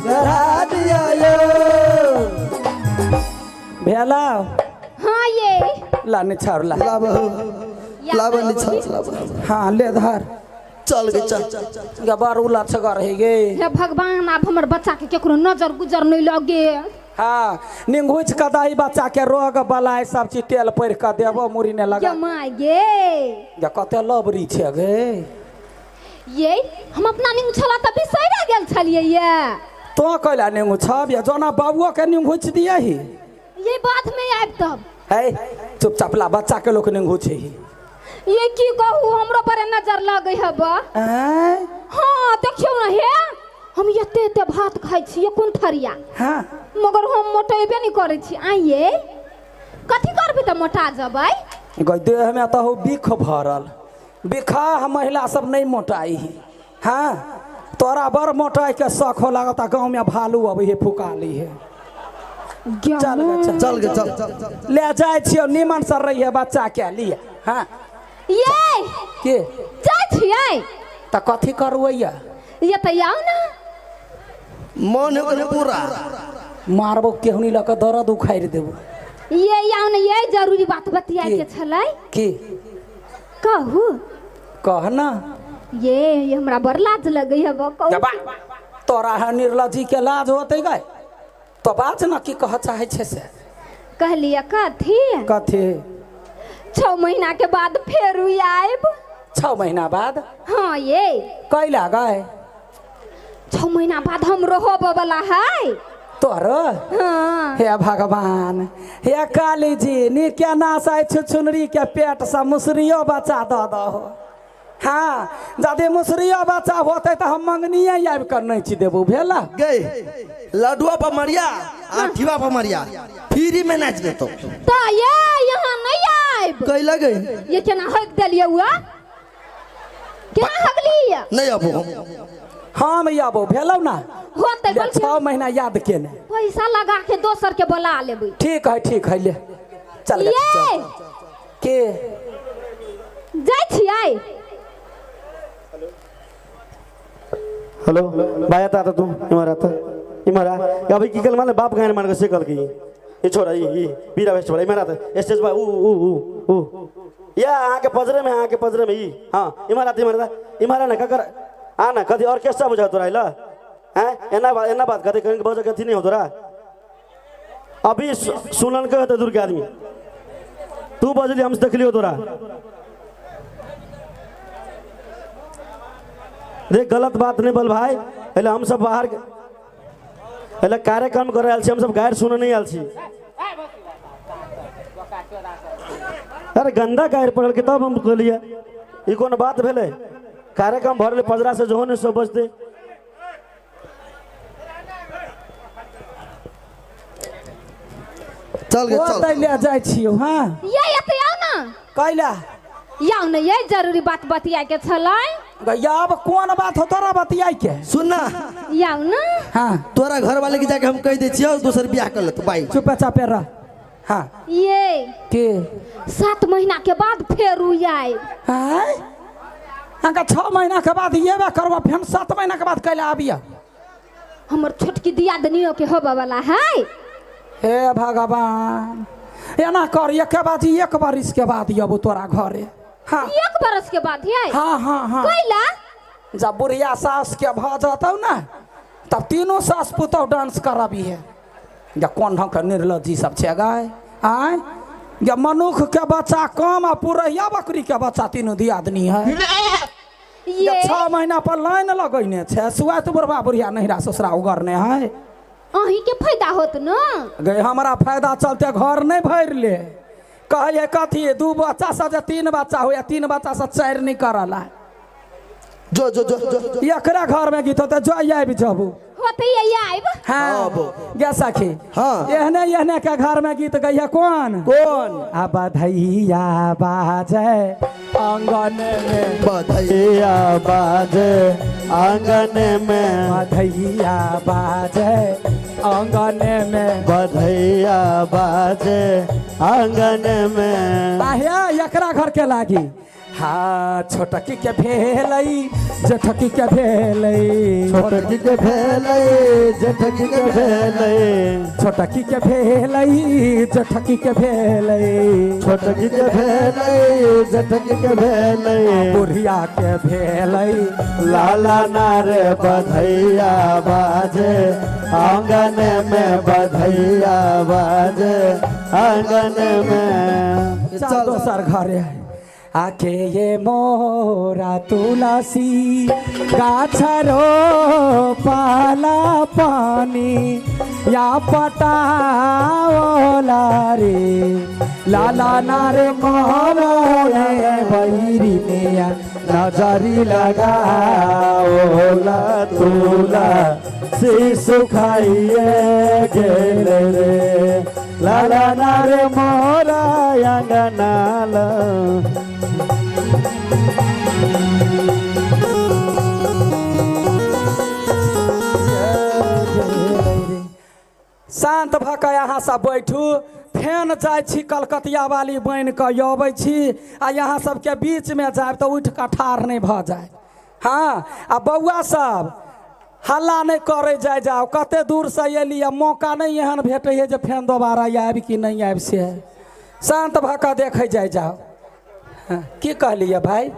चढ़ा दिया यो। भेला। हाँ ये ला निछाड़ ला। लाब लाब निछाड़ लाब। हाँ ले धर। चल गे चल। गे बड़ उलछगर है गे। हे भगवान, आब हमर बच्चा के केकरो नजर गुजर नहीं लगे। हाँ निंघुच के दही बच्चा के रोग बलाय सब चीज तेल पढ़ के देबो मुड़ी ने लगा। गे माय गे। गे कते लबरी छै गे। ये हम अपना निंग छला त बिसरि गेल छलियै ये। तो कैला निंघुछब या जोना बाबुओ के निंघुच दिए ही। ये बाद में आबि तब। है चुपचाप ला बच्चा के लोक निंघुच ही। ये की कहू हमरो पर नजर लगे हब। आँय? हाँ देखियौ न हे, हम एते एते भात खाइ छियै कोन थरिया। हाँ मगर हम मोटेबे नहीं करै छी। आइए कथी करबै तऽ मोटा जबै? गै देह में तऽ हौ बिख भरल, बिखाह महिला सब नहीं मोटाई ही। हाँ तोरा बड़ मोटाई के शौक हो लागत, गाँव में भालू अबै है फुका ली है। चल गे चल। चल गे चल। ले जाइ छियौ निमन से रही है बच्चा के लिए। हाँ ये के जाइ छियै तऽ कथी करबैया? ये तऽ आउ ना। मन हो गेल पूरा। मारबो केहुनी लऽ कऽ दर्द उखाड़ि देबो। ये आउ ने, ये जरूरी बात बतियाए के छलै। की कहू? कह ना। ये हमरा बड़ लाज लगै है कहू। जबा तोरा है निर्लजी के लाज होतै गै, तो बाज ना की कह चाहै छै से। कहलियै कथी? कथी? 6 महीना के बाद फेर आयब। 6 महीना बाद? हाँ ये। कैला गै? 6 महीना बाद हम रहब वाला है। तोरो? हाँ। हे भगवान, हे काली जी, नी के नासाय छुछुनरी के पेट से मुसरियो बच्चा दऽ दहो। हाँ जदि मुसरियो बच्चा होतै तऽ हम मंगनिये आबि कऽ नचि देबौ। भेला? गई लडुआ पर मरिया आठीवा पर मरिया फ्री में नाच देतो। तो ये यहाँ नहीं आयब। कैला गई? ये केना हक देलियै हुआ? केना हकलियै? नहीं आबो हम आबो। भेलौ ना? होतै बल्कि 6 महीना याद केने पैसा लगा के दोसर के बोला लेबै। ठीक है ठीक है ले चल गे। ये के जाइ छियै? हेलो भाई आता आता तू इमर आता इमर आ। अभी की कल माने बाप गायन मान के से कल की ये छोरा ई बीरा वेस्ट वाला इमर आता स्टेज पर ऊ ऊ ऊ ऊ या आके पजरे में, आके पजरे में ई। हां इमर आता इमर आता इमर ना ककर आ ना कथी ऑर्केस्ट्रा बुझा तोरा ल हैं एना बात एना बात कथी कहीं बजे कथी नहीं हो तोरा। अभी सुनन के होते दूर के आदमी तू बजली हम देखलियो तोरा। देख गलत बात नहीं बोल भाई, पहले हम सब बाहर पहले कार्यक्रम करे आयल छी, हम सब गायर सुने नहीं आयल छी। अरे गंदा गायर पड़ल के तब हम कहलिए ई कोन बात भेलै। कार्यक्रम भरले पजरा से जो ने सब बजते। चल गे चल। ले जाइ छियौ। हाँ ये एतै आउ ना। कैला? आउ ने, ये जरूरी बात बतियाए के छलै। अब कौन बात हो तोरा बतियाए के? सुन ना। आउ ना। हाँ तोरा घर वाले के जाके हम कह दै छियौ दोसर बियाह कर लेतो बाई। चुप चापे रह। हाँ ये के 7 महीना के बाद फेर आयब। आँय अहाँके 6 महीना के बाद एबे करबो, फेर 7 महीना के बाद कैला आबिया? हमर छोटकी दियादनियो के होबे वाला है। हे भगवान, एना कर एक बाजी 1 बरिस के बाद अबो तोरा घरे। हाँ 1 बरस के बाद है? हाँ हाँ हाँ। कैला? जब बुढ़िया सास के भ जतौ ना तब तीनों सास पुतहु डांस करबी है। जब कोन ढंग के निर्लज्जी सब छै गाय। आँय जब मनुख के बच्चा कम आ पुरैया बकरी के बच्चा तीनों दियादनी है। ये 6 महीना पर लाइन लगैने छै, सुआत बुढ़बा बुढ़िया नहिरा ससुरा उगरने है। अहीं के फायदा होत न? गई हमरा फायदा चलते घर नहीं भरि ले। कहै कथी 2 बच्चा से जे 3 बच्चा हो या 3 बच्चा से 4 नहीं करला। जो जो जो जो एकरा घर में गीत होते जो आबि जबू होते ये आइब। हाँ गे सखी। हाँ एहने एहने के घर में गीत गैया कौन कौन? आ बधैया बाजे आंगन में, बधैया बाजे आंगन में, बधैया बाजे आंगन में, बधैया बाजे आंगन में। आहे एकरा घर के लागी हाँ, छोटकी के भेलै, जेठकी के भेलै। छोटकी के भेलै, जेठकी के भेलै। छोटकी के भेलै, जेठकी के भेलै। छोटकी के भेलै, जेठकी के भेलै। बुढ़िया के भेलै। लाला नारे बधैया बाजे आंगन में, बधैया बाजे आंगन में। चल दोसर घरे आके ये मोरा तुलसी गाछ रो पाला पानी या पटाओला रे, लाला नारे मोरे बैरिनिया नजरी लगाओला। तुला शिशु खाइए गेल रे, लाला नारे मोरा अंगनाल। शान्त भऽ कऽ अहाँ सब बैठू। फेन जाइ छी, कलकतिया वाली बनि कऽ अबै छी आ यहाँ सबके बीचमे जायब तऽ उठि कऽ ठाढ़ नहि भऽ जाय। हँ, आ बौआ सब, हल्ला नहि करै जाय जाउ। कते दूरसँ एली आ मौका नहि एहन भेटै है जे फेन दोबारा आबि कि नहि आबि, से शान्त भऽ कऽ देखै जाय जाउ। हँ, की कहलियै भाय?